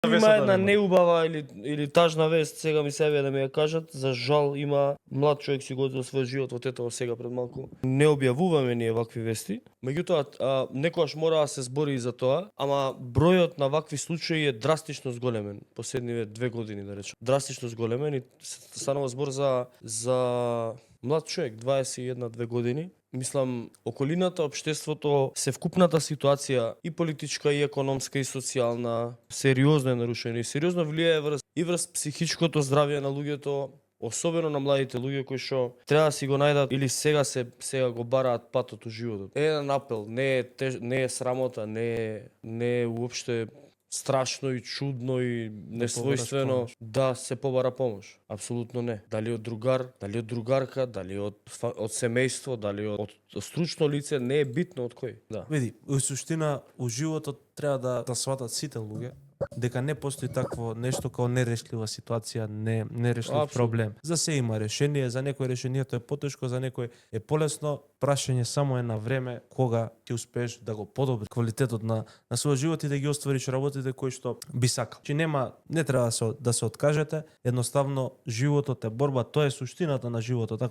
Има една неубава или тажна вест, сега ми се јави да ми ја кажат. За жал има млад човек си го одел својот живот во Тетово сега пред малку. Не објавуваме ние вакви вести. Меѓутоа, некогаш мора да се збори и за тоа, ама бројот на вакви случаи е драстично зголемен последниве 2 години, да речем. Драстично зголемен и станува збор за млад човек, 21-2 години. Мислам, околината, општеството, севкупната ситуација и политичка, и економска, и социјална, сериозно е нарушена и сериозно влијае врз психичкото здравје на луѓето, особено на младите луѓе кои што треба да си го најдат или сега го бараат патот у животот. Еден апел, не е срамота, не е уопште страшно и чудно и несвојствено да се побара помош. Апсолутно не. Дали од другар, дали од другарка, дали од семејство, дали од стручно лице, не е битно од кој. Да. Види, во суштина у животот треба да сватат сите луѓе дека не постои такво нешто како нерешлива ситуација, нерешлив проблем. За се има решение, за некој решението е потешко, за некој е полесно. Прашање само е на време кога ќе успееш да го подобри квалитетот на својот живот и да ги оствариш работите кои што би сакал. Че не треба да се откажете, едноставно животот е борба, тоа е суштината на животот.